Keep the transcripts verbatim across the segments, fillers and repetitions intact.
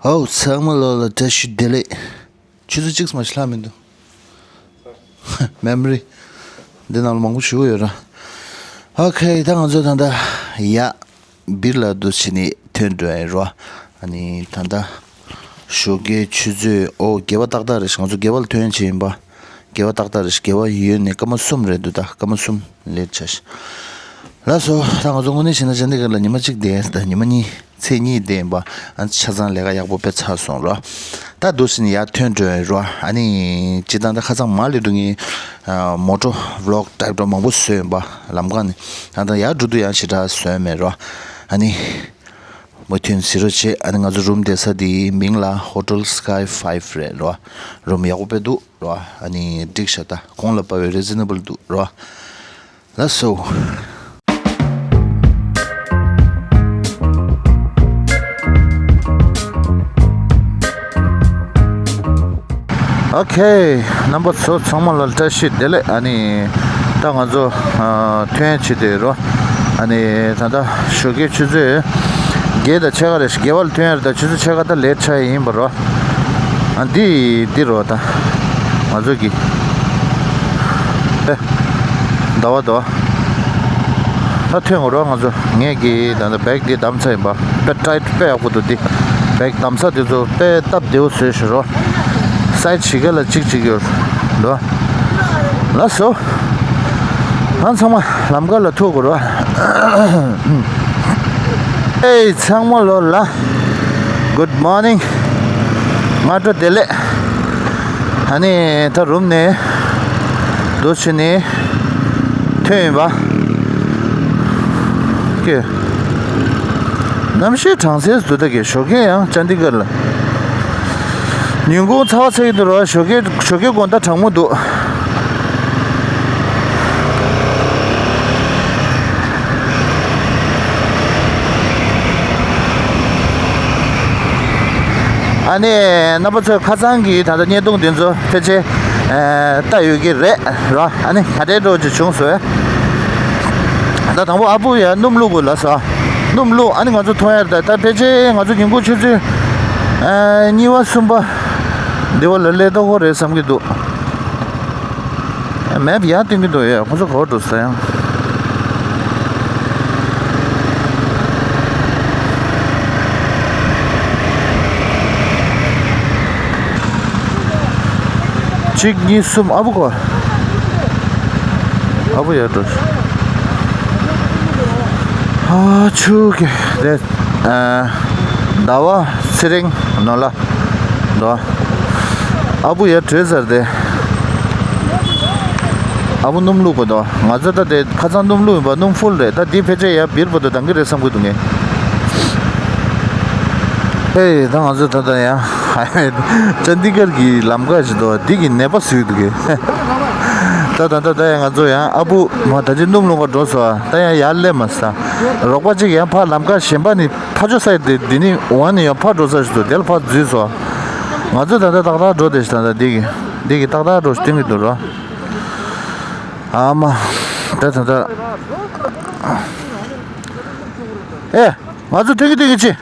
ཧོ། ཚང་མ་ལོ་ལ་བཀྲ་ཤིས་བདེ་ལེགས། ཆུ་ཚོད་གཅིག་མ་ཞིག་ལྷག་མི་འདུག་མེ་མོ་རི་འདི་ནང་ལ་མང་པོ་ཞུ་གི་ཡོད་ར། ཨོ་ཁེ། ད་ང་ཚོ་ད་ལྟ་ཡ་སྦིར་ལ་འདུག་བྱས་ནས་ཐོན་འགྲོ་ཡ་ཡིན་རོ། ཨ་ནི་ད་ལྟ་ཞོགས་ཀའི་ཆུ་ཚོད། ཨོ། དགེ་བ་ཏག་ཏག་རེད་ཤག་ང་ཚོ་དགེ་བ་ལ་ཐོན་བྱས་ཡིན་པ། དགེ་བ་ཏག་ཏག་རེད་ཤག་དགེ་བ་ཡོད་ནས་སྐར་མ་གསུམ་རེད་འདུག་ད་སྐར་མ་གསུམ་ལེཊ་ཆགས་ཤག་ལགས་སོ། ད་ང་ཚོ་དངོས་གནས་བྱས་ན་ཅན་དི་གྷར་ལ་ཉི་མ་གཅིག་བསྡད་ད་ཉི་མ་གཉིས། ཚེས་གཉིས་བསྡད་ཡིན་པ། ཨ་ཆ་ཚང་ལས་ཀ་ཡག་པོ་དཔེ་ཚར་སོང་རོ། ད་འདུག་སེ་ནས་ཡར་ཐོན་འགྲོ་ཡ་རོ། ཨ་ནི་སྤྱིར་བཏང་ད་ཁ་སང་མར་ལ་འགྲོ་ངེས། ཨ་མོ་ཊ་བི་ལོག་ཊའིབ་འདྲ་མང་པོ་བཟོས་ཡིན་པ་ལམ་ཁ་ནས། ད་ལྟ་ཡར་འགྲོ་དུས་ཡང་ཞེ་དྲག་བཟོས་མེད་རོ། ཨ་ནི་མུ་མཐུད་གཟིགས་རོགས་བྱེད། ཨ་ནི་ང་ཚོ་རུམ་བསྡད་ས་དེའི་མིང་ལ་Hotel Sky Five རེད་རོ། རུམ་ཡག་པོ་དཔེ་འདུག་རོ། ཨ་ནི་འགྲིག་ཤག་ད་གོང་ལ་བབས་པའི་རི་ཛི་ན་བལ་འདུག་རོ། ལགས་སོ། ཨོ་ཁེ། རྣམ་པ་ཚོ་ཚང་མ་ལ་བཀྲ་ཤིས་བདེ་ལེགས། ཨ་ནི་ད་ང་ཚོ་ཨ་ཐོན་བྱེད་དེ་རོ། ཨ་ནི་ད་ལྟ་ཞོགས་ཀའི་ཆུ་ཚོད་བརྒྱད་དང་ཕྱེད་ཀ་རེད་ཤག་དགེ་བ་ལ་ཐོན་ཡ་རེད། ད་ཆུ་ཚོད་ཕྱེད་ཀ་ད་ལེཊ་ཆགས་ཡིན་པ་རོ། ཨ་འདི་འདི་རོ། ད་ང་ཚོ་གི་ཨེ་ཟླ་བ་དོ། ད་ཐོན་དགོས་རོ། ང་ཚོ་ངས་ཀྱི་ད་ལྟ་བེག་འདི་བསྡམས་ཚར་ཡིན་པ། དཔེ་ཊའིཊ་དཔེ་ཡག་པོ་འདུག་འདི་བེག་བསྡམས་ས་དེ་ཚོ་དཔེ་སྟབས་བདེ་བོ་བཟོས་ཤག་རོ། སའིཛ་བཞི་ཀ་ལ་གཅིག་གཅིག་ཡོད་རོ། ལགས་སོ། ང་ཚང་མ་ལམ་ཁ་ལ་ཐུག་དགོས་རོ། ཨེ་ཚང་མ་ལོ་ལ་Good morning། སྔ་དྲོ་བདེ་ལེགས། ཨ་ནི་ད་རུམ་ནས་འདུག་བྱས་ནས་ཐོན་ཡིན་པ། ཀྱེ། གནམ་གཤིས་གྲང་སེ་འདུག་ད་གི་ཞོགས་ཀས་ཡང་ཅན་དི་གྷར་ལ་ཉིན་གུང་ཚ་བ་ཚ་གི་འདུག་རོ། ཞོགས་ཀས་ཞོགས་ཀས་དགོང་དག་གྲང་མོ་འདུག་ཨ་ནི་རྣམ་པ་ཚོས་ཁ་སང་གི་ད་ལྟ་བརྙན་ཐུང་འདི་ཚོ་ཕལ་ཆེར་ཨ་ལྟ་ཡོད་ཀྱི་རེད་རོ། ཨ་ནི་ག་འདྲའི་འགྲོ་ཅིག་བྱུང་སོང་། ད་དང་པོ་ཨ་བུ་ཡ་སྣུམ་བླུག་དགོས་ལབ་སོང་། སྣུམ་བླུག་ཨ་ནི་ང་ཚོ་ཐོན་ཡ་རེད། ད་ཕལ་ཆེར་ང་ཚོ་ཉིན་གུང་ཆུ་ཚོད་ཨ་གཉིས་པ་གསུམ་པ་འདི་བ་ལ་སླེབས་ཐུབ་ཀྱི་རེད་བསམ་གྱི་འདུག་མེབ་ཡར་སྟོན་གྱི་འདུག་ཡ། ཁོ་ཚོ་ག་པར་འགྲོ་ས་ཡང་། གཅིག་གཉིས་གསུམ། ཨ་བུ་གོ། ཨ་བུ་ཡར་འགྲོ། ཨ་ཆུ་གི་དེ། ཟླ་བ་ཚེ་རིང་ནོར་ལྷ་དོ། ཨ་བུ་ཡར་བྲོས་ཚར་ཏེ། ཨ་བུ་སྣུམ་བླུགས་པ་དོ། ང་ཚོ་ད་དེ་ཁ་སང་སྣུམ་བླུགས་ཡིན་པ། སྣུམ་ཕུལ་རེད། ད་འདི་ཕལ་ཆེར་ཡར་སྦིར་བར་དུ་འདང་གི་རེད་བསམ་གི་འདུག་ངས། ཧེ། ད་ང་ཚོ་ད་ལྟ་ཡང་ཅན་དི་གྷར་གྱི་ལམ་ཁ་ཞིག་འདུག་འདི་གི་ནད་པ་བཟོས་འདུག་གས། ད་ད་ད་ད་ཡང་ང་ཚོ་ཡང་ཨ་བུ་མ་ད་ཅི་སྣུམ་བླུགས་པར་འགྲོ་སོང་། ད་ཡང་ཡར་སླེབས་མ་སོང་། རོགས་པ་གཅིག་ཡང་ཕར་ལམ་ཁ་གཞན་པ་ནས། ཕར་ཕྱོགས་ས་ཡི་དེ་འདི་ནི་འོང་ནི་ཡང་ཕར་འགྲོ་ས་ཞིག་འདུག་དེ་ལ་ཕར་འཛུལ་སོང་། ང་ཚོ་ད་ལྟ་ཏག་ཏག་འགྲོ་བསྡད་ཤག་ད་ལྟ་འདི་གི་འདི་གི་ཏག་ཏག་འགྲོ་བཞིན་གྱི་འདུག་རོ། ཨ་མ། ད་ད་ད། ཨེ། ང་ཚོ་ཐོན་གྱི་ཐོན་གྱི་ཅི།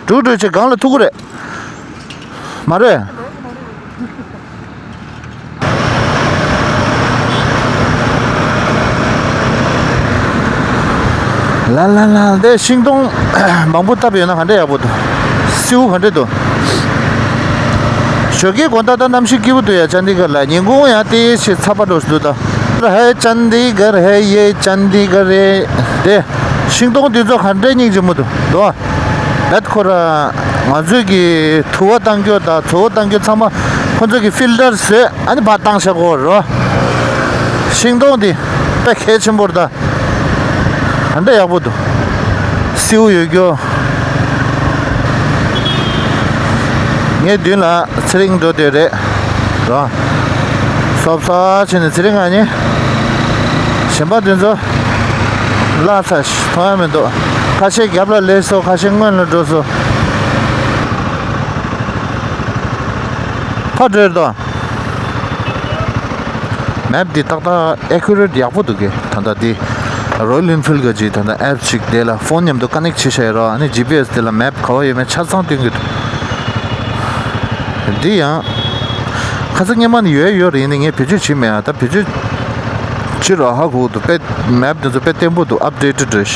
འགྲོ་འགྲོ་ཅི་སྒང་ལ་ཐུག་གི་རེད། མ་རེད། ལ་ལ་ལ། འདི་ཤིང་སྡོང་མང་པོ་བཏབ་ཡོད་ན་ག་འདྲ་ཡག་པོ་འདུག་སེའུ་ག་འདྲ་འདུག་ཞོགས་ཀའི་དགོང་དག་ད་གནམ་གཤིས་སྐྱིད་པོ་འདུག་ཡ། ཅན་དི་གྷར་ལ་ཉིན་གུང་ཡང་དེ་ཞིག་ཚ་བ་འགྲོ་བཞིན་འདུག་ད་ཧེ་ཅན་དི་གྷར་ཧེ་ཡེ་ཅན་དི་གྷར་རེད། དེ་ཤིང་སྡོང་འདི་ཚོ་ག་འདྲ་སྙིང་རྗེ་མོ་འདུག་དོ། རྦད་ཁོ་ར་ང་ཚོས་ཀྱི་དུ་བ་བཏང་རྒྱུ་དང་བཙོ་བ་བཏང་རྒྱུ་ཚང་མ་ཁོ་ཚོས་ཀྱི་ཕིལ་ཏར་བཟོས། ཨ་ནི་ཕར་བཏང་བཞག་གོ་རོ། ཤིང་སྡོང་འདི་དཔེ་གལ་ཆེན་པོ་རེད་ད། ཨ་འདྲ་ཡག་པོ་འདུག་སེའུ་ཡོད་རྒྱུ། ངའི་མདུན་ལ་ཚེ་རིང་འགྲོ་འདོད་རེད་རོ། སོབ་སོབ་བྱས་ནས་ཚེ་རིང་ཨ་ནི། གཞན་པ་དེ་ཚོ་བརླག་ཚར་ཤག་མཐོང་ཡ་མི་འདུག་ཁ་ཤས་རྒྱབ་ལ་སླེབས་སོང་། ཁ་ཤས་སྔོན་ལ་འགྲོ་སོང་། ཕར་འགྲོ་ཡི་འདུག་མེབ་འདི་ཏག་ཏག་ཨེ་ཁུ་རེཊ་ཡག་པོ་འདུག་གས། ད་ལྟ་འདི་ རོ་ཡལ་ཨིན་ཕིལ་གྱི་ཅིག་ད་ལྟ་ཨེབ་ཅིག་དེ་ལ་ཕོན་མཉམ་དུ་ཀ་ནེག་བྱེད་བཞག་ཡོད་རོ། ཨ་ནི་ཇི་པི་ཨེས་དེ་ལ་མེབ་ག་བ་ཡོད་མེད་ཆ་ཚང་སྟོན་གྱི་འདུག་འདི་ཡང་ཁ་སང་སྔོན་མ་ནས་ཡོད་ཡོད་རེད། ཡིན་ནའི་ངས་བེད་སྤྱོད་བྱས་མེད། ཨ་ད་བེད་སྤྱོད་བྱེད་རོགས་ཧ་གོ་འདུག་དཔེ་མེབ་དེ་ཚོ་དཔེ་བརྟན་པོ་འདུག་ཨབ་ཌེ་ཊེཌ་རེད།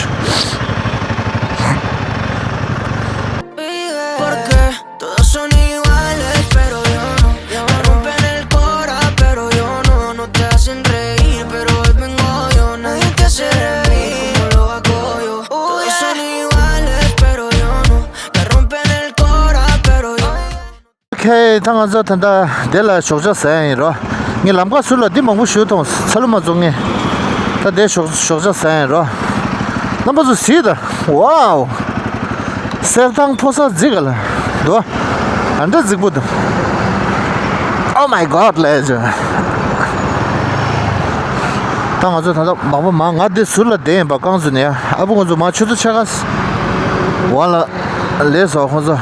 Porque todos son iguales, pero yo no. Me rompen el cora, pero yo no. No te hacen reír, pero hoy vengo yo. Nadie te hace reír como lo hago yo. Todos son iguales, pero yo no. Me rompen el cora, pero yo no. ཨོ་ཁེ། ད་ང་ཚོ་ད་ལྟ་འདི་ལ་ཞོགས་ཇ་ཟ་ཡ་ཡིན་རོ། ངས་ལམ་ཁ་ཟུར་ལ་འདི་མང་པོ་ཞིག་མཐོང་། ཚ་ལུ་མ་བཙོང་ངས། ད་འདི་ཞོགས་ཞོགས་ཇ་ཟ་ཡ་ཡིན་རོ། རྣམ་པ་ཚོ་གཟིགས་དང་། ཝའོ། གསེར་ཐང་ཕོ་གསར་རྫིག་ག་ལ་འདུག་ཨ་འདྲ་རྫིག་པོ་འདུག Oh my God ལས་ཇོ། ད་ང་ཚོ་ད་ལྟ་མང་པོ་མང་། ང་འདི་ཟུར་ལ་བསྡད་ཡིན་པ། རྐང་ཚོ་ནས་ཨ་བུ་ང་ཚོ་མ་ཆུ་ཚོད་ཕྱེད་ཀ་ཝ་ལ་ལས་སོ་ཁོང་ཚོ།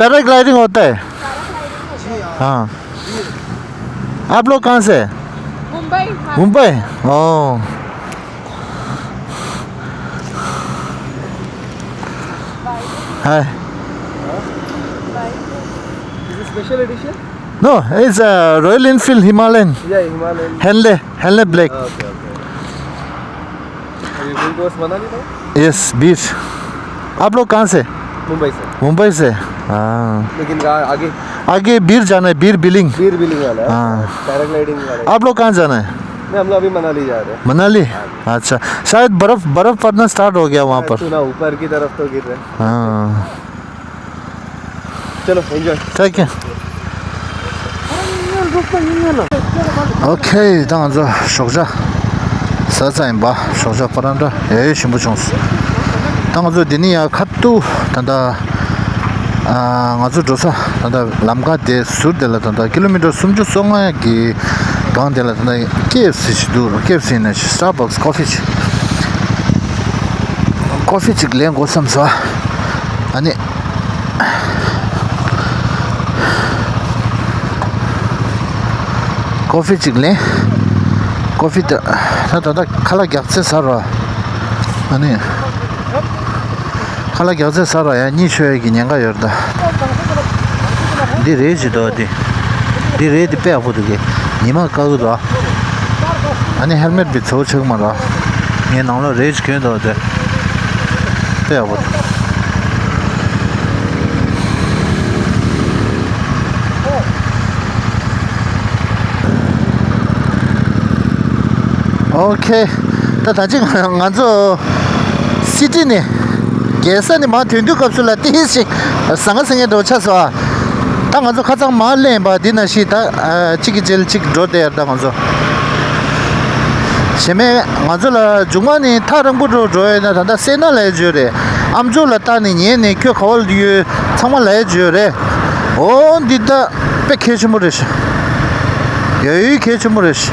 पैराग्लाइडिंग होता है। हाँ। आप लोग कहाँ से? मुंबई। मुंबई। ओ। हाय। Is it special edition? No, it's a Royal Enfield Himalayan. Yeah, Himalayan. Henley, Henley Black. Okay, okay. Are you going towards Manali now? Yes, Bir. आप लोग कहाँ से? मुंबई से। मुंबई से। हाँ। लेकिन कहाँ आगे? आगे बीर जाना है, बीर बिलिंग। बीर बिलिंग वाला है। हाँ। पैराग्लाइडिंग वाला है। आप लोग कहाँ जाना है? नहीं, हम लोग अभी मनाली जा रहे हैं। मनाली? हाँ। अच्छा। शायद बर्फ, बर्फ पड़ना स्टार्ट हो गया वहाँ पर। सुना, ऊपर की तरफ तो गिर रहे हैं। हाँ। चलो, एंजॉय। ठीक है। ཨོ་ཁེ། ད་ང་ཚོ་ཞོགས་ཇ་ཟ་ཚར་ཡིན་པ། ཞོགས་ཇ་པ་ར་ཊ་ཡ་ཡོ་ཞིམ་པོ་བྱུང་སོང་། ད་ང་ཚོ་འདི་ནས་ཡར་ཁ་ཐུག་ད་ལྟ་ང་ཚོ་འགྲོ་ས་ད་ལྟ་ལམ་ཁ་དེ་ཟུར་དེ་ལ་ད་ལྟ་ཀི་ལོ་མི་ཊར་སུམ་ཅུ་སོ་ལྔ་གི་སྒང་དེ་ལ་ད་ལྟ་ཀེ་ཨེཕ་སི་ཞིག་འདུག་ཀེ་ཨེཕ་སི་ཡིན་ན་ཞིག་སི་ཊར་བག་སི་ཀོ་ཕི་ཅིག་ཀོ་ཕི་ཅིག་ལེན་དགོས་བསམ་སོང་། ཨ་ནི། ཀོ་ཕི་ཅིག་ལེན། ཀོ་ཕི་ད་ད་ད་ད་ཁ་ལག་རྒྱག་ཚེ་ཟ་རོ། ཨ་ནི། ཁ་ལག་རྒྱག་ཚེ་ཟ་རོ། ཡང་གཉིད་ཤོར་ཡས་ཀྱི་ཉེན་ཁ་ཡོད་རེད་ད། འདི་རེད་ཅི་འདུག་འདི། འདི་རེད་འདི་དཔེ་ཡག་པོ་འདུག་གི། ཉི་མ་དཀར་གི་འདུག་ཨ་ནི་ཧེལ་མེཊ་བི་ཚོ་ཆགས་མ་རོ། ངའི་ནང་ལོགས་རེད་ཅི་གྱོན་འདུག་དེ། དཔེ་ཡག་པོ་འདུག་ཨོ་ཁེ། ད་ད་ཅི་ང་ང་ཚོ་སི་ཊི་ནས་རྒྱལ་ས་ནས་མར་ཐོན་དུས་སྐབས་སུ་ལ་ཏིས་ཞིག་ཟང་ངེ་ཟིང་ངེ་འགྲོ་ཆགས་སོང་ཨ། ད་ང་ཚོ་ཁ་སང་མར་སླེབས་པ་འདི་ན་ཤི་ད་གཅིག་གི་རྗེས་གཅིག་འགྲོ་བསྡད་ཡོད་ད་ང་ཚོ། གཞན་མེད་ང་ཚོ་ལ་མཇུག་མ་ནི་ཐག་རིང་པོ་འགྲོ་འགྲོ་ཡོད་ན་ད་ལྟ་སེ་ན་ལ་ཡ་བརྗོད་རེད། ཨམ་ཅོག་ལ་བལྟས་ནས་ཉན་ནས་ཁྱོད་ག་བ་ལ་ཡོད་ཚང་མ་ལ་ཡ་བརྗོད་རེད། འོ་འདི་ད་དཔེ་གལ་ཆེན་པོ་རེད་ཤག་ཡ་ཡོད་གལ་ཆེན་པོ་རེད་ཤག་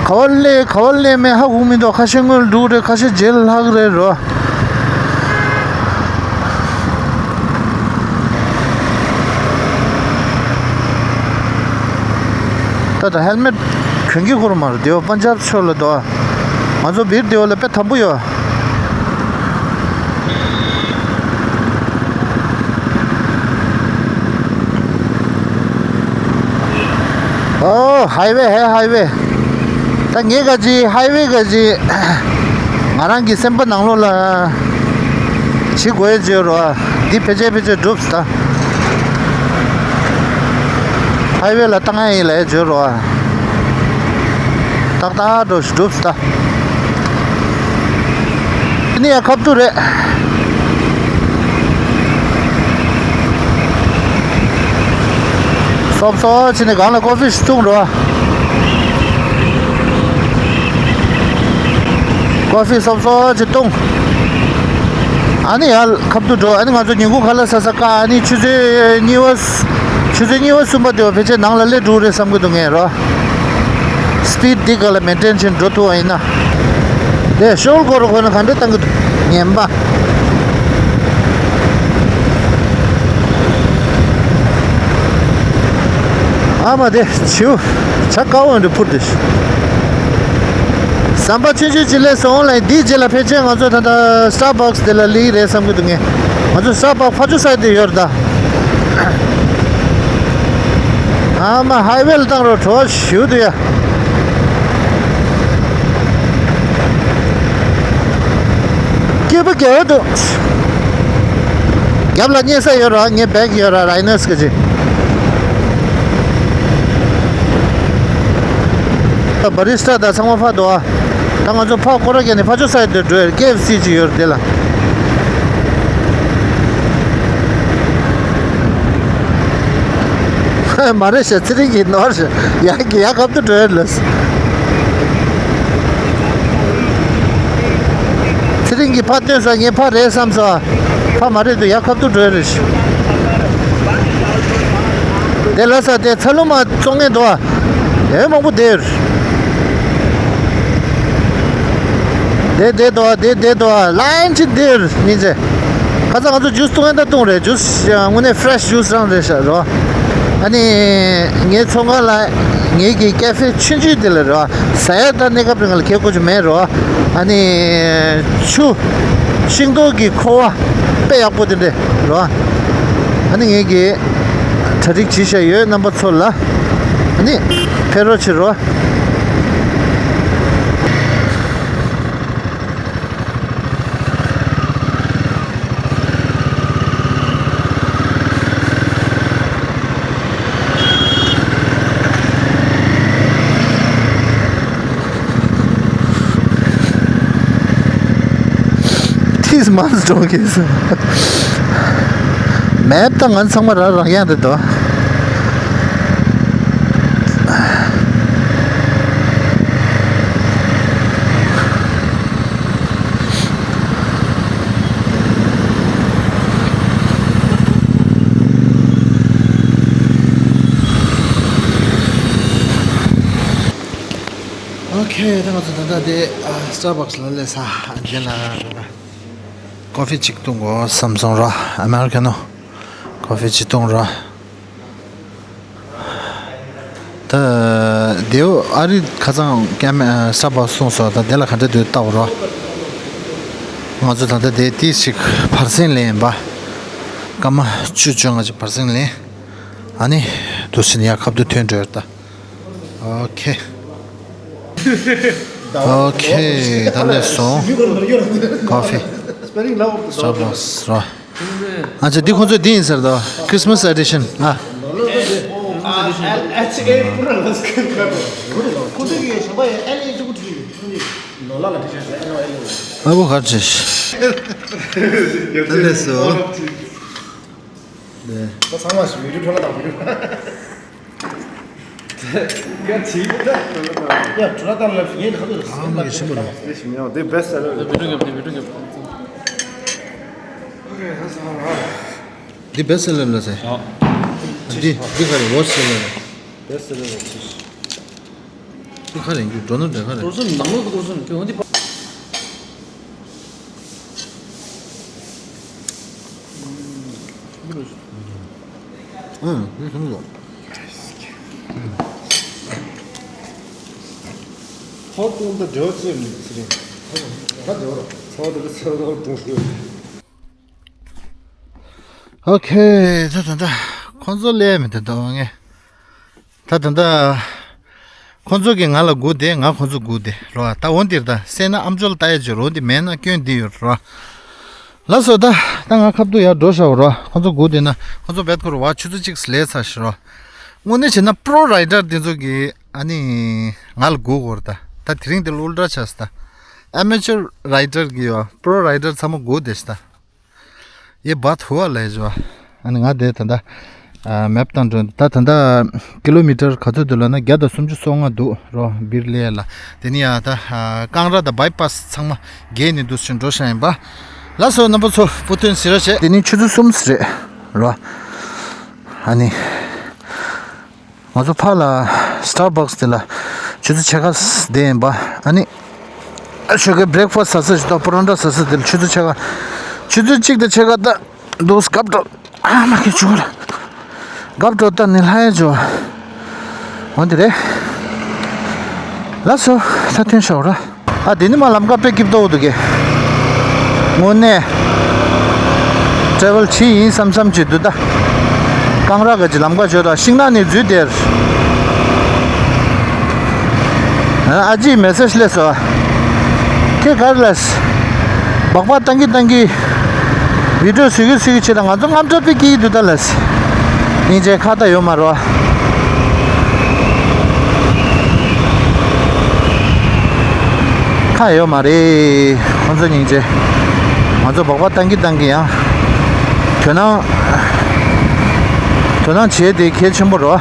ག་བ་སླེབས་ག་བ་སླེབས་མེད་ཧ་གོ་མི་འདུག་ཁ་ཤས་སྔོན་འགྲོ་རེད། ཁ་ཤས་རྗེས་ལྷག་རེད་རོ། ད་ད་ཧེལ་མེཊ་གྱོན་གྱི་ཁོ་རང་མ་རེད། དེ་བ་པན་ཇབ་ཕྱོགས་ལ་འདུག་ང་ཚོ་བིར་དེ་བ་ལ་དཔེ་དམ་པོ་ཡོད། ཨོ་ཧའི་ཝེ་ཧེ་ཧའི་ཝེ། ད་ངས་ག་ཅི་ཧའི་ཝེ་ག་ཅི་ང་རང་གི་སེམས་པ་ནང་ལོགས་ལ་བྱེད་དགོས་ཡ་བརྗོད་རོགས། འདི་ཕལ་ཆེར་ཕལ་ཆེར་འགྲུབ་ད། ཧའི་ཝེ་ལ་བཏང་ཡ་ཡིན་ལ་ཡ་བརྗོད་རོགས། ཏག་ཏག་འགྲོ་ཞིག་འགྲུབ་ད། འདི་ནི་ཡ་ཁབ་ཏུ་རེད། སོབ་སོབ་བྱས་ནས་སྒང་ལ་ཀོ་ཕི་ཞིག་བཏུང་རོགས། ཀོ་ཕི་སོབ་སོབ་བྱས་བཏུང་། ཨ་ནི་ཡར་ཁབ་ཏུ་འགྲོ། ཨ་ནི་ང་ཚོ་ཉིན་གུང་ཁ་ལག་ཟ་ས་ཀ་ཨ་ནི་ཆུ་ཚོད་གཉིས་པ། ཆུ་ཚོད་གཉིས་པ་གསུམ་པ་དེ་བ་ཕལ་ཆེར་ནང་ལ་སླེབས་འགྲོ་རེད་བསམ་གི་འདུག་ངས་རོ། སི་པིཌ་འདི་ག་ལ་མེན་ཊེན་བྱས་འགྲོ་ཐུབ་པ་ཡིན་ན། དེ་ཤོག་སྒོར་དགོས་ན་ག་འདྲ་བཏང་གི་འདུག་ངན་པ། ཨ་མ་དེ་བྱིའུ་བྱ་དཀར་པོ་འདྲ་འཕུར་འདུག་ཟམ་པ་ཆུང་ཆུང་ཅིག་སླེབས་སོང་། ཨོན་ལན་འདིའི་རྗེས་ལ་ཕལ་ཆེར་ང་ཚོ་ད་ལྟ་སི་ཊར་བྷག་སི་དེ་ལ་སླེབས་རེད་བསམ་གྱི་འདུག་ངས། ང་ཚོ་སི་ཊར་བྷག་སི་ཕར་ཕྱོགས་སའིཌ་དུ་ཡོད་རེད་ད། ཨ་མ་ཧའི་ཝེ་ལ་བཏང་རོགས། བྲོ་བ་ཞུ་འདུག་ཡ། སྐྱིད་པོ་རྒྱག་འདུག་རྒྱབ་ལ་བསྙེས་ས་ཡོད་ར། ངའི་བེག་ཡོད་ར། རའི་ནོ་སི་ཀི་ཅི། ད་བ་རི་སི་ཊ་དང་ཚང་མ་ཕར་འདུག་ཨ། ད་ང་ཚོ་ཕར་སྐོར་ར་བརྒྱབ་ནས་ཕར་ཕྱོགས་སའིཌ་དུ་འགྲོ་ཡ། ཀེ་ཨེཕ་སི་ཅིག་ཡོད་རེད་དེ་ལ། མ་རེད་ཤག་ཚེ་རིང་གིས་ནོར་ཤག་ཡ་གི་ཡ་ཁབ་ཏུ་འགྲོ་ཡ་ལ། ཚེ་རིང་གིས་ཕར་སྟོན་ས། ངས་ཕར་རེད་བསམ་ས། ཕར་མ་རེད་འདུག་ཡ་ཁབ་ཏུ་འགྲོ་ཡ་རེད་ཤག་དེ་ལ་ས་དེ་ཚ་ལུ་མ་བཙོང་མཁན་འདུག་ཨ། དེ་མང་པོ་དེར། དེ་དེ་དོ་དེ་དེ་དོ་ལན་ཅི་དེར་མི་ཚེ། ཁ་ཚ་ང་ཚོ་ཇུས་བཏུང་ཡ་ད་བཏུང་རེད། ཇུས་དངོས་གནས་ཕི་རེ་ཤི་ཇུས་རང་རེད་ཤག་རོ། ཨ་ནི་ངའི་ཚོང་ཁང་ལ་ངེད་ཀྱི་ཀེ་ཧྥེ་ཆུང་ཆུང་དེ་ལ་རོ། ཟ་ཡ་ད་གནས་སྐབས་རིང་ལ་ཁེ་ཁོ་ཆུ་མེད་རོ། ཨ་ནི་ཆུ། ཤིང་ཏོག་གི་ཁུ་བ་དཔེ་ཡག་པོ་དེ་འདྲ་རོ། ཨ་ནི་ངེད་ཀྱི་གྲ་སྒྲིག་བྱེད་བཞག་ཡོད་རྣམ་པ་ཚོ་ལ། ཨ་ནི་ཕེབས་རོགས་བྱེད་རོགས། ཐིས་མང་སྟོང་གིས། མེབ་དང་ང་ཚང་མ་རང་རང་ཡང་རེད་དོ། ཨོ་ཁེ། ད་ང་ཚོ་ད་ལྟ་དེ་ཨ་སི་ཊར་བྷག་སི་ལ་སླེབས་ས། དེ་ལ་ད་ལྟ་ཀོ་ཕི་ཅིག་འཐུང་དགོས་བསམ་སོང་ར། ཨ་མེ་རི་ཀ་ནོ་ཀོ་ཕི་ཅིག་འཐུང་ར། ད་དེའུ་ཨ་རི་ཁ་ཚང་ཀེམ་ཨ་སི་ཊར་བྷག་སི་གསུངས་སོང་། ད་དེ་ལ་ག་འདྲ་འདུག་ལྟ་བ་རོ། ང་ཚོ་ད་ལྟ་དེ་ཏིས་ཅིག་བར་གསེང་ལེན་ཡིན་པ། སྐར་མ་བཅུ་བཅོ་ལྔ་ཅིག་བར་གསེང་ལེན། ཨ་ནི་དུ་ཕྱིན་ཡ་ཁབ་ཏུ་ཐོན་འགྲོ་ཡོད་ད། ཨོ་ཁེ། ཨོ་ཁེ། ད་ལས་སོང་། ཀོ་ཕི། སི་ཊར་བྷག་སི་རོ། ཨ་ཅེ། འདི་ཁོང་ཚོའི་འདི་ཡིན་ཟེར་དོ། Christmas edition ཨ། ཨ་བོ་ག་ཅེ། ད་ལས་སོ། ད་ཚང་མ་ཞིག་བི་ཌིའོ་འཕྲོ་བརླག་བཏང་བི་ཌིའོ། ཡ་འཕྲོ་བརླག་བཏང་ལབ་ངས་ཁ་ཐུག་ཨ་མ་གི་ཆེན་པོ་ལ། འདི་བེ་སི་ཊི་སེ་ལར་རེད། འདི་བེ་སི་ཊི་སེ་ལར་ལ་ཟེར། འདི་འདི་ག་རེ་ཝོར་སི་སེ་ལར་རེད། བེ་སི་ཊི་སེ་ལར་རེད། འདི་ག་རེ་འདི་འགྲོ་ན་འདྲ་ག་རེ། འགྲོ་སོང་ནང་ལོགས་འགྲོ་སོང་ཁྱོད་འདི། ཨང་། ཨང་། ཧོ་ཏུང་ད་འབྲེལ་བ་ཅི་ཡང་མེད་ཟེར། ད་འབྲེལ་བ་ཚོགས་འདུ་གི་ཚོགས་འདུ་གཏོང་ཤོག་ཨོ་ཁེ། ད་ད་ད་ཁོང་ཚོ་ལས་མི་ད་ད་བ་ངས། ད་ད་ད། ཁོང་ཚོ་གིས་ང་ལ་སྒུག་བསྡད། ང་ཁོང་ཚོ་སྒུག་བསྡད་རོ། ད་འོ་འདིར་ད་སེ་ན་ཨམ་ཅོག་ལ་ལྟ་ཡ་བྱོས་རོ། འདི་མེད་ན་སྐྱོན་འདི་ཡོད་རོ། ལགས་སོ། ད་ད་ང་ཁ་ཐུག་ཡར་འགྲོ་ཤག་རོ། ཁོང་ཚོ་སྒུག་བསྡད་ན་ཁོང་ཚོ་བེད་ཁོ་རོ་བ་ཆུ་ཚོད་གཅིག་ལས་ཚར་ཤག་རོ། དངོས་གནས་བྱས་ན་པྲོ་རའི་ཌར་འདི་ཚོ་གིས་ཨ་ནི་ང་ལ་སྒུག་དགོས་རེད་ད། ད་དེ་རིང་འདི་ལ་ཨུལ་ཊྲ་ཆགས་སོང་ད། ཨེ་མེ་ཅར་རའི་ཌར་གིས་ཡོད། པྲོ་རའི་ཌར་ཚང་མ་སྒུག་བསྡད་ཤག་ད། ཡེ་བཱད་ཧུ་ཨ་ལ་ཡེ་ཇོ། ཨ་ནི་ང་དེ་ད་ལྟ་ཨ་མེབ་བཏང་འགྲོ། ད་ད་ལྟ་ཀི་ལོ་མི་ཊར་ག་ཚོད་འདུག་ལབ་ན་བརྒྱ་དང་སུམ་ཅུ་སོ་ལྔ་འདུག་རོ། བིར་ལེ་ལ། དེ་ནི་ཡ་ད་ཨ་ཀང་ར་དང་བྷའི་པཱ་སི་ཚང་མ་བརྒལ་ནས་འདུག་ཕྱིན་འགྲོ་ཤག་ཡིན་པ། ལགས་སོ། རྣམ་པ་ཚོ་བུ་ཐོན་ཟེར་ར་བྱས། དེ་ནི་ཆུ་ཚོད་གསུམ་རེད་རོ། ཨ་ནི། ང་ཚོ་ཕར་ལ་སི་ཊར་བྷག་སི་དེ་ལ་ཆུ་ཚོད་ཕྱེད་ཀ་བསྡད་ཡིན་པ། ཨ་ནི་ ཞོགས་ཀའི་བྷི་རེག་ཕ་སི་ཟ་ས་ཞིག་དང་པོ་རོ་ཊ་ཟ་ས་དེ་ལ་ཆུ་ཚོད་ཕྱེད་ཀ། ཆུ་ཚོད་གཅིག་དང་ཕྱེད་ཀ་ད་འདུག་སྐབས་འགྲོ། ཨ་མ་གི་ཆུ་ལ་སྐབས་འགྲོ་ད་ནི་ལྷ་ཡ་འཇོ། འོན་ཏེ་རེད། ལགས་སོ། ད་ཐོན་ཤོག་ར། ཨ་དེ་ནི་མ་ལམ་ཁ་དཔེ་སྐྱིད་པོ་འདུག་གས། དངོས་གནས། ཊེ་རེ་ཝལ་བྱེད་ཡིན་བསམ་བསམ་བྱེད་འདུག་ད། ཀང་ར་ག་ཅི་ལམ་ཁ་བྱོས་དང་ཤིང་ནགས་ནས་འཛུལ་དེར། ཨ་ཅིའི་མེ་སེ་ཇི་སླེབས་སོ། ཁྱེད་ག་རེ་ལས། སྦག་སྦག་བཏང་གི་བཏང་གི། བི་ཌིའོ་བཟོ་གི་བཟོ་གི་བྱེད་དང་ང་ཚོ་དངངས་སྐྲག་དཔེ་སྐྱེ་གི་འདུག་ད་ལས། སྙིང་རྗེ་ཁ་ད་ཡོད་མ་རོ། ཁ་ཡོད་མ་རེད། ཁོང་ཚོ་སྙིང་རྗེ། ང་ཚོ་སྦག་སྦག་བཏང་གི་བཏང་གི་ཡང་། དོ་སྣང་། དོ་སྣང་བྱེད་དེ་གལ་ཆེན་པོ་རོ།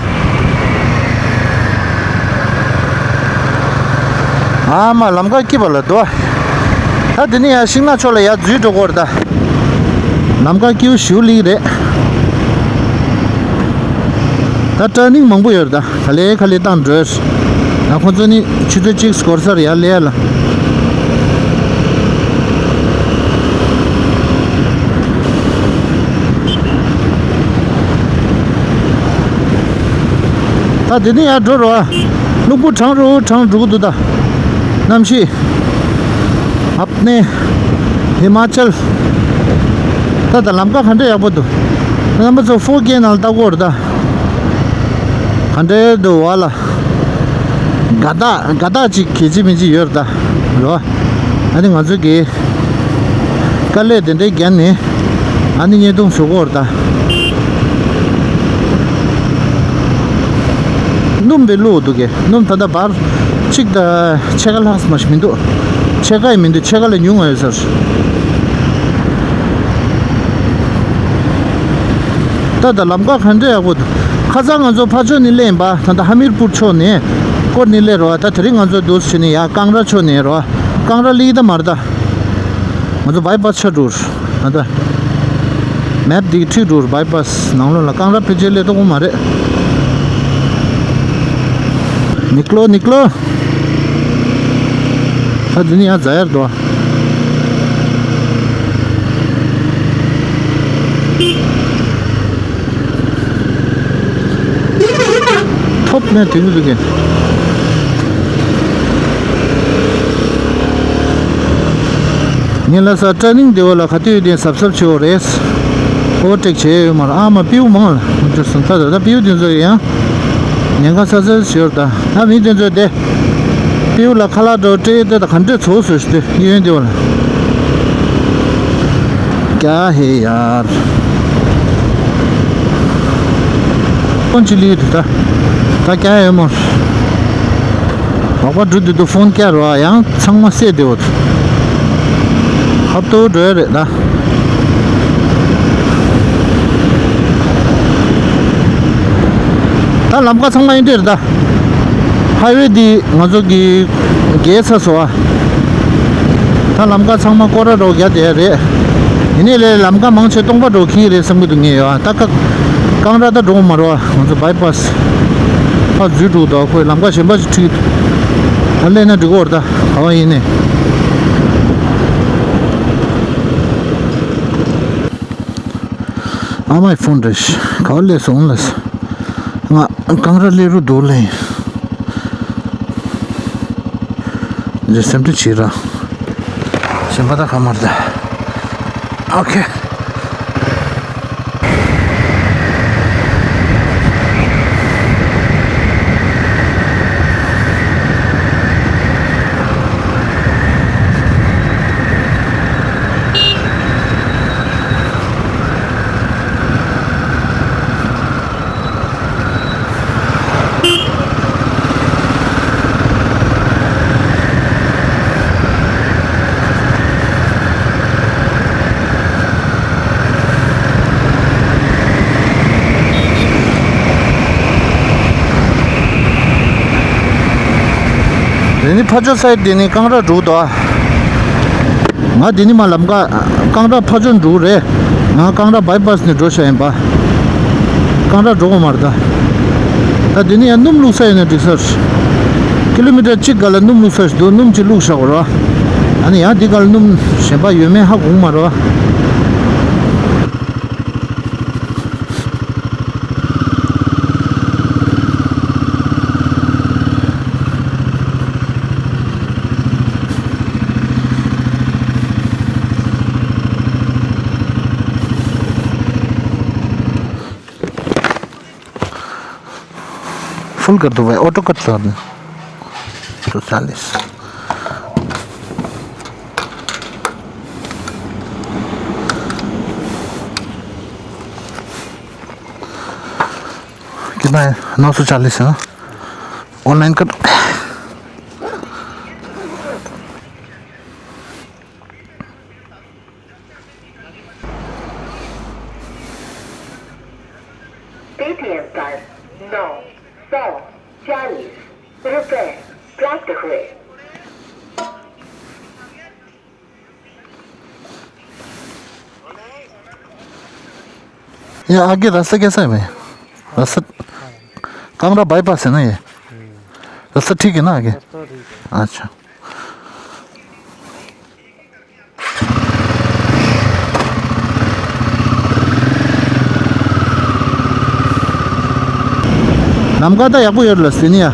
ཨ་མ་ལམ་ཁ་སྐྱིད་པ་ལ་འདུག་ད་དེ་ནས་ཡར་ཤིང་ནགས་ཕྱོགས་ལ་ཡར་འཛུལ་འགྲོ་གི་ཡོད་རེད་ད། ལམ་ཁ་སྐྱིད་པོ་ཞེ་པོ་ལིག་རེད། ད་ཊར་ནིང་མང་པོ་ཡོད་རེད་ད། ག་ལེ་ག་ལེ་བཏང་འགྲོ། ད་ཁོ་ཚོ་ནི་ཆུ་ཚོད་གཅིག་སྐོར་སར་ཡར་སླེབས་ལ། ད་དེ་ནས་ཡར་འགྲོ་རོགས། སློག་བུ་གྲང་རུ་གྲང་འགྲོ་གི་འདུག་ད། གནམ་གཤིས། ཨབ་ནེ། ཧི་མ་ཅལ། ད་ད་ལམ་ཁ་ག་འདྲ་ཡག་པོ་འདུག་རྣམ་པ་ཚོ་ཕོར་ཀེ་ནང་ལ་ལྟ་དགོས་རེད་ད། ག་འདྲ་འདུག་བ་ལ། དགའ་རྟགས་དགའ་རྟགས་ཅིག་གལ་ཆེ་མི་ཅིག་ཡོད་རེད་ད། རོ། ཨ་ནི་ང་ཚོ་གི། དཀའ་ལས་དེ་འདྲའི་བརྒྱབ་ནས། ཨ་ནི་བརྙན་ཐུང་བཟོ་གི་ཡོད་རེད་ད། སྣུམ་པའི་བླུགས་འདུག་གས། སྣུམ་ད་ལྟ་བར་གཅིག་དང་ཕྱེད་ཀ་ལྷག་མ་ཞིག་མི་འདུག་ཕྱེད་ཀ་ཡང་མི་འདུག་ཕྱེད་ཀ་ལས་ཉུང་ང་ཡོད་ཟེར། ད་ད་ལམ་ཁ་ག་འདྲ་ཡག་པོ་འདུག་ཁ་སང་ང་ཚོ་ཕར་ཕྱོགས་ནས་སླེབས་ཡིན་པ། ད་ད་ཧ་མིར་པུར་ཕྱོགས་ནས་སྐོར་ནས་སླེབས་རོགས། ད་དེ་རིང་ང་ཚོ་འདུག་སེ་བྱས་ནས་ཡར་ཀང་ར་ཕྱོགས་ནས་རོགས། ཀང་ར་སླེབས་ད་མ་རེད་ད། ང་ཚོ་བྷའི་པ་སི་ཆགས་འགྲོ། ད་ལྟ་མེབ་འདི་ཁྲིད་འགྲོ། བྷའི་པ་སི་ནང་ལོགས་ལ་ཀང་ར་ཕལ་ཆེར་སླེབས་ཐུབ་ཀྱི་མ་རེད། ནིག་ལོ་ནིག་ལོ། ད་འདི་ནི་ཡང་ཛ་ཡར་འགྲོ། ཐོབ་ནས་དེ་ནི་དུ་གིན། ངས་ལ་ས་ཊར་ནིང་དེ་བ་ལ་ག་དུས་དེ་གཟབ་གཟབ་བྱེད་འོ་རེད། ཨོ་ཊེག་བྱས་ཡོད་མ་རེད། ཨ་མ་པིའུ་མང་ལ་མི་འགྲོ་སོང་ད། ད་ད་པིའུ་དེ་ཚོ་ཡང་ཉེན་ཁ་ཚ་ཚ་ཞོར་ད། ཨ་མི་དེ་ཚོ་དེ་པིའུ་ལ་ཁ་ལག་འགྲོ་སྤྲད་དེ་ད་ག་འདྲས་ཚོགས་སུ་ཞུ་དུས་གཡོན་དེ་བ་ལ། क्या है यार। ཀོན་ཅི་ལི་དུ་ད། ད་क्या है མོ། ལོག་པ་འགྲོ་དུས་དུ་ཕོན་བསྐྱར་བ་ཡང་ཚང་མ་སེ་བདེ་བོ། ཧབ་ཏོ་འགྲོ་ཡ་རེད་ད། ད་ལམ་ཁ་ཚང་མ་ཡིན་འདྲ་རེད་ད། ཧའི་ཝེ་འདི་ང་ཚོ་གི་རྒྱལ་ས་སོ་བ། ད་ལམ་ཁ་ཚང་མ་སྐོར་ར་རོགས་རྒྱ་དེ་རེད། ཡིན་ནའི་ལས་ལམ་ཁ་མང་ཆེ་སྟོང་པ་འགྲོ་གི་རེད་བསམ་གི་འདུག་ངས་ཡོད་ད་ཀ། ཀང་ར་ད་འགྲོ་མ་རོགས་ང་ཚོ་བྷའི་པ་སི། ཕར་འཛུལ་འགྲོ་དོ་ཁོས་ལམ་ཁ་གཞན་པ་ཞིག་ཁྲིད། ད་སླེབས་ན་འགྲིག་གོ་ར་ད་ག་བ་ཡིན་ནས། ཨ་མའི་ཕོན་རེད། ག་བ་སླེབས་སོང་ལ། ང་ཀང་ར་སླེབས་རུ་འདུག་ལེ། འདི་སེམས་ཁྲལ་བྱེད་ར། གཞན་པ་ད་ག་མ་རེད་ད། ཨོ་ཁེ། དེ་ནི་ཕ་ཇོ་སའིད་དེ་ནི་ཀང་ར་འགྲོ་དོ། ང་འདི་ནི་མ་ལམ་ཀ་ཀང་ར་ཕ་ཇོ་འགྲོ་རེད། ང་ཀང་ར་བྷའི་པ་སི་ནས་འགྲོ་ཤ་ཡིན་པ། ཀང་ར་འགྲོ་གོ་མ་རེད་ད། ད་འདི་ནི་ཡང་སྣུམ་བླུགས་ས་ཡོད་ན་འགྲིག་ས་རེད། ཀི་ལོ་མི་ཊར་གཅིག་ག་ལ་སྣུམ་བླུགས་ས་ཞིག་འདུག་སྣུམ་གཅིག་བླུགས་བཞག་གོ་ར། ཨ་ནི་ཡང་འདི་གར་སྣུམ་གཞན་པ་ཡོད་མེད་ཧ་གོ་གི་མ་རེད། फुल कर दो भाई, ऑटो कट कर दो। तो चालीस। कितना है? नौ सौ चालीस है ना? ऑनलाइन कर। पेटीएम पर नौ सौ चालीस रुपए प्राप्त हुए। ये आगे रास्ता कैसा है भाई? रास्ता कांगड़ा बाईपास है ना ये? रास्ता ठीक है ना आगे? रास्ता ठीक है। अच्छा। ལམ་ཁ་ད་ཡག་པོ་ཡོད་ལ་ཟེར་ནི་ཡ།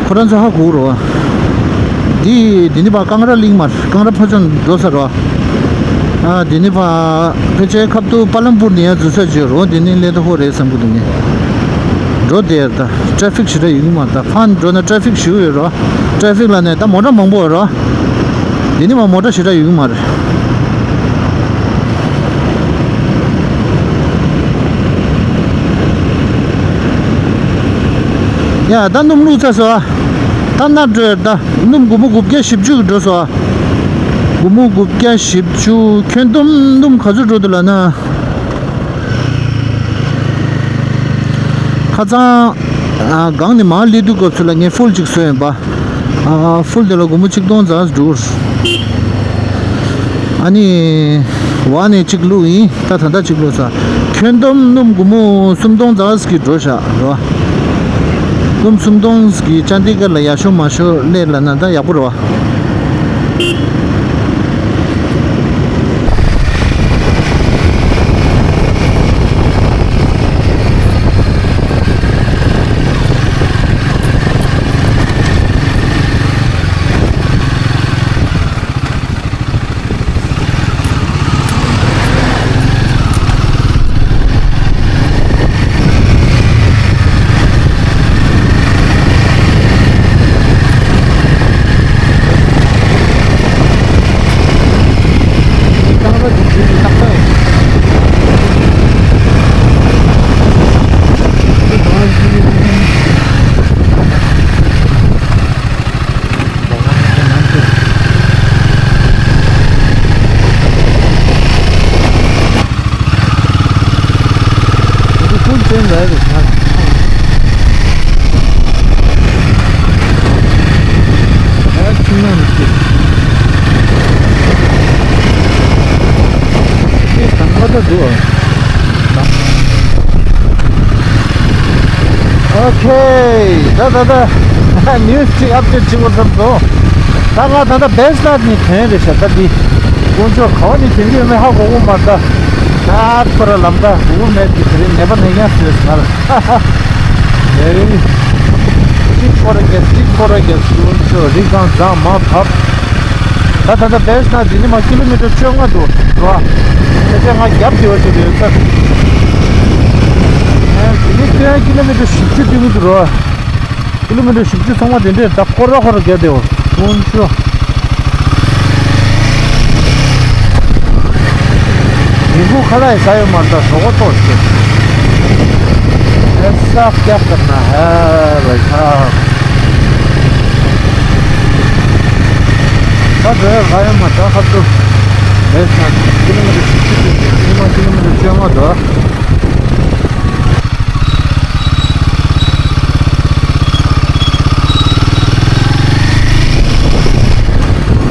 ཁོ་རང་ཚོ་ཧ་གོ་རོ། འདི་འདི་ནི་པ་ཀང་ར་གླིང་མར་ཀང་ར་ཕ་ཆོན་འགྲོ་ས་རོ། ཨ་འདི་ནི་པ་ཕལ་ཆེར་ཁབ་ཏུ་པ་ལམ་པུར་ནི་ཡ་འཛུལ་ས་བརྗོད་རོ། འདི་ནི་ལེ་ད་ཧོ་རེད་བསམ་གི་འདུག་ངས། འགྲོ་དེར་ད་ཊྲེ་ཕིག་ཞེ་དྲག་ཡོད་གི་མ་རེད། ད་ཕན་འགྲོ་ན་ཊྲེ་ཕིག་ཞེ་པོ་ཡོད་རོ། ཊྲེ་ཕིག་ལ་ནས་ད་མོ་ཊ་མང་པོ་ཡོད་རོ། འདི་ནི་མ་མོ་ཊ་ཞེ་དྲག་ཡོད་གི་མ་རེད། ཡ་ད་སྣུམ་བླུགས་ཚར་སོང་ཨ། ད་ནར་འགྲོ་ཡ། ད་སྣུམ་སྒོར་མོ་དགུ་བརྒྱ་བཞི་བཅུ་འགྲོ་སོང་ཨ། སྒོར་མོ་དགུ་བརྒྱ་བཞི་བཅུ། ཁྱོན་བསྡོམས་སྣུམ་ག་ཚོད་འགྲོ་འདུག་ལབ་ན། ཁ་སང་ཨ་སྒང་ནས་མར་སླེབས་དུས་སྐབས་སུ་ལ་ངས་ཕུལ་གཅིག་བཟོས་ཡིན་པ། ཨ་ཕུལ་དེ་ལ་སྒོར་མོ་ཆིག་སྟོང་ཙམ་འགྲོ། ཨ་ནི་བ་ནས་གཅིག་བླུགས་ཡིན། ད་ད་ལྟ་གཅིག་བླུགས་ཚར། ཁྱོན་བསྡོམས་སྣུམ་སྒོར་མོ་སུམ་སྟོང་ཙམ་གྱིས་འགྲོ་བཞག་རོ། སྣུམ་སུམ་སྟོང་གིས་ཅན་ཌི་གར་ལ་ཡག་ཤོས་མ་ཤོས་སླེབས་ལབ་ན་ད་ཡག་པོ་རེད་བ། ཨོ་ཁེ། ད་ད་ད་ནིའུ་སི་ཅིག་ཨབ་ཌེཊ་བྱེད་དགོས་བསམ་སོང་། ད་ང་ད་ལྟ་བེ་སི་ནཱཐ་ནས་ཐོན་རེད་ཤག་ད་འདི་དཀོན་མཆོག་ག་བ་ནས་ཐོན་གྱི་ཡོད་མེད་ཧ་གོ་གི་མ་རེད་ད། ད་ཁོ་ར་ལམ་ཁ་སྒུག་མེད་ཀྱི་དེ་རིང་ནད་པ་ནད་ཡང་བཟོས་ཟེར། དེ་རིང་གཅིག་ཁོ་ར་རྒྱལ་གཅིག་ཁོ་ར་རྒྱལ་དཀོན་མཆོག་རི་སྒང་རྫོང་མ་བབས། ད་ད་ལྟ་བེ་སི་ནཱཐ་འདི་ནས་མར་ཀི་ལོ་མི་ཊར་བཅོ་ལྔ་འདུག་རོ། ཕལ་ཆེར་ང་རྒྱབ་དེ་བ་ཅིག་རེད་ཚར། ཨ་འདི་ནས་སྟོན་ཀི་ལོ་མི་ཊར་བཞི་བཅུ་སྟོན་གྱི་འདུག་རོ། ཀི་ལོ་མི་ཊར་བཞི་བཅུ་ཚང་མ་དེ་འདྲས་ད་ཁོ་ར་ཁོ་ར་རྒྱབ་དེ་བ་དཀོན་མཆོག་མི་བུ་ཁ་ལག་ཡི་ས་ཡོད་མ་རེད་ད་ཟོག་པོ་ཏོག་ཙམ། ऐसा क्या करना है भाई साहब। ད་འགྲོ་ཡ་ག་ཡོད་མ་ད་ཁ་ཐུག་བེ་སི་ནཱཐ་ཀི་ལོ་མི་ཊར་བཞི་བཅུ་དེ་ཉི་མ་ཀི་ལོ་མི་ཊར་བཅོ་ལྔ་འགྲོ།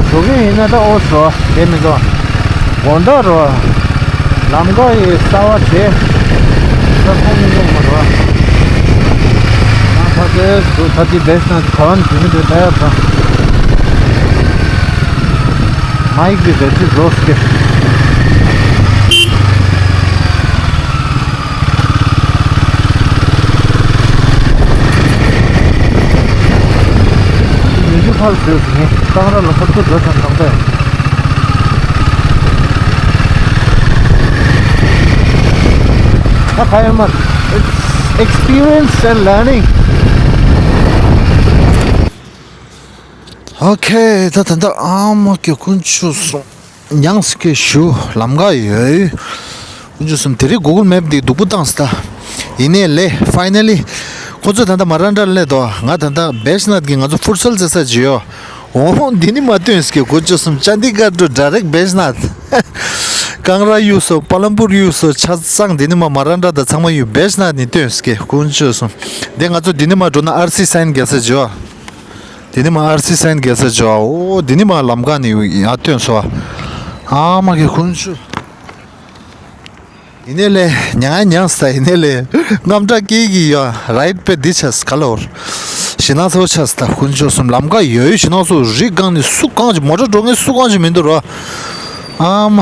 འགྲོ་གི་ཡིན་ན་ད་ཨོ་སོ་དེ་མི་འགྲོ། དགོང་དག་རོ། ལམ་ཁ་ཡི་གསར་བ་བྱས། ད་ཁོང་མི་ཡོང་མ་རོ། ང་ད་ལྟའི་སུ་ད་ལྟའི་བེ་སི་ནཱཐ་ག་བ་ནས་དུས་མི་འདུག་ད་ཡ་ད། Might be battery lost. ཉི་ཤུ་ཕར་བཟོས་སོང་ངས། གངས་ར་ལ་ཧུར་ཐུར་འགྲོ་དང་གང་འདྲ། ད་ག་ཡོད་མ། It's experience and learning. ཨོ་ཁེ། ད་ད་ད་ཨ་མ་ཀྱེ། དཀོན་མཆོག་གསུམ། མྱངས་ཀྱི་ཞུ། ལམ་ཁ་ཡོད། དཀོན་མཆོག་གསུམ། དེ་རིང་གུ་གུལ་མེབ་འདི་སྡུག་པོ་བཏང་སྟེ། ཡིན་ནའི་ལས། ཕའི་ནལ་ལི། ཁོ་ཚོ་ད་ལྟ་མ་ར་འདྲ་ལ་སླེབས་འདུག་ང་ད་ལྟ་བེ་ཤ་ནཱཐ་གི་ང་ཚོ་ཕུཊ་སལ་རྩེད་ས་ཅིག་ཡོད། འོ་འདི་ནས་མར་ཐོན་ཀྱི། དཀོན་མཆོག་གསུམ། ཅན་ཌི་གྷར་ཊུ་ཌའི་རེག་བེ་ཤ་ནཱཐ། ཀང་ར་གཡུགས་སོང་། པ་ལམ་པུར་གཡུགས་སོང་། ཆ་ཚང་འདི་ནས་མར་མ་ར་འདྲ་དང་ཚང་མ་གཡུགས། བེ་ཤ་ནཱཐ་ནས་ཐོན་ཀྱི། དཀོན་མཆོག་གསུམ། འདི་ང་ཚོ་འདི་ནས་མར་འགྲོ་ན་ཨར་སི་སའིན་རྒྱག་ས་ཅིག་ཡོད། དེ་ནས་མར་ཨར་སི་སའིན་རྒྱག་ས་ཅིག་ཡོད། འོ་དེ་ནས་མར་ལམ་ཁ་ནས་ཡར་ཐོན་སོང་། ཨ་མ་ཀྱེ། དཀོན་མཆོག་ཡིན་ནའི་ལས། མྱངས་མྱངས་ས། ཡིན་ནའི་ལས། རྔམ་སྐྲག་སྐྱེ་གི་ཡོད། རའིཌ་དཔེ་འདི་ཆགས་ག་ལོར། ཞེད་སྣང་ཚ་པོ་ཆགས་སོང་། དཀོན་མཆོག་གསུམ། ལམ་ཁ་ཡོད་ཡོད། ཞེད་སྣང་ཚ་པོ། རི་སྒང་ནས་སུ་གང་ཅིག་མོ་ཊ་འགྲོ་མཁན་སུ་གང་ཅིག་མི་འདུག་རོ། ཨ་མ།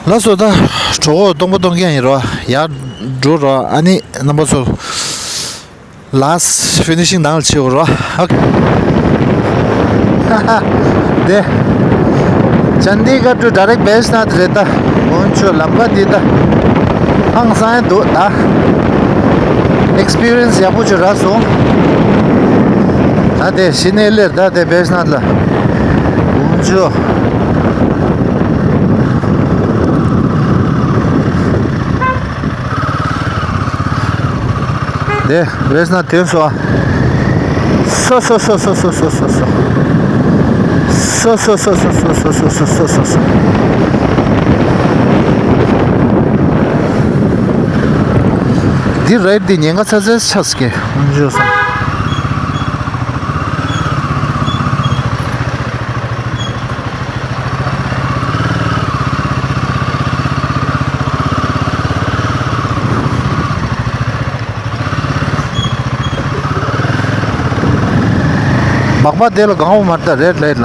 ལགས་སོ། ད་གྲོགས་པོ་སྟོང་པ་སྟོང་རྐྱང་ཡིན་རོ། ཡར་འགྲོ་རོ། ཨ་ནི་རྣམ་པ་ཚོ། ལཱསྚ་ཕི་ནི་ཤིང་ནང་ལ་ཕྱིན་རོགས། ཨོ་ཁེ། དེ། ཅན་ཌི་གྷར་ཊུ་ཌའི་རེག་བེ་ཤ་ནཱཐ་རེད་ད། དཀོན་མཆོག་ལམ་ཁ་འདི་ད། ཧང་སང་ཡ་འདུག་ད། ཨེགསི་པི་རི་ཡན་སི་ཡག་པོ་ཅིག་རག་སོང་། ད་དེ་གཞི་ནས་སླེབས་ད། དེ་བེ་ཤ་ནཱཐ་ལ། དཀོན་མཆོག་དེ་བེ་ཤ་ནཱཐ་ཐོན་སོང་། སོ་སོ་སོ། འདི་རའིཌ་འདི་ཉེན་ཁ་ཚ་ཚ་ཆགས་ཀྱི། དཀོན་མཆོག་གསུམ། སྦག་སྦག་དེ་ལ་གང་འོ་མ་ད་རེཌ་ལའིཊ་ལ།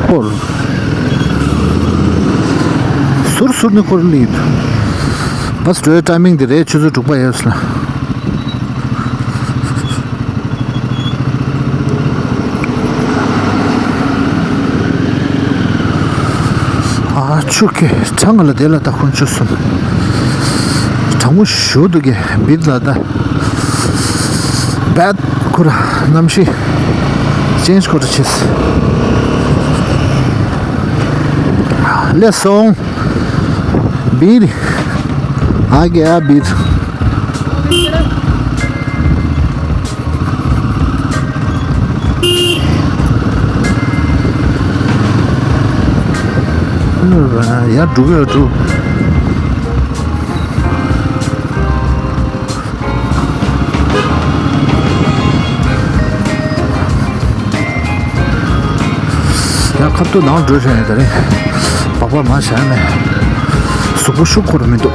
ཧོལ། ཟུར་ཟུར་ནས་འཁོར་ལི། བྷ་སི་འགྲོ་བའི་ཊའི་མིང་དེ་རེད། ཆུ་ཚོད་དྲུག་པ་ཡོད་ལ། ཨ་ཆུ་ཁེ་གྲང་ལ་དེ་ལ་ད་དཀོན་མཆོག་གསུམ། གྲང་མོ་ཞུ་འདུག་གི་བིད་ལ་ད། བད་ཁུ་ར་གནམ་གཤིས་ཅེན་ཇི་ཁོ་ར་ཆེས། ལེ་སོང་། བིད། ཨ་གེ་ཨ་བིད། ཡར་འགྲོ་གི་ཡོད་འགྲོ། ཡང་ཁ་ཐུག་ནང་འགྲོ་བྱས་ནས་ད་རེས་སྦག་སྦག་མ་བྱས་ནས་གཟུགས་པོ་ཤུགས་འཁོར་མི་འདུག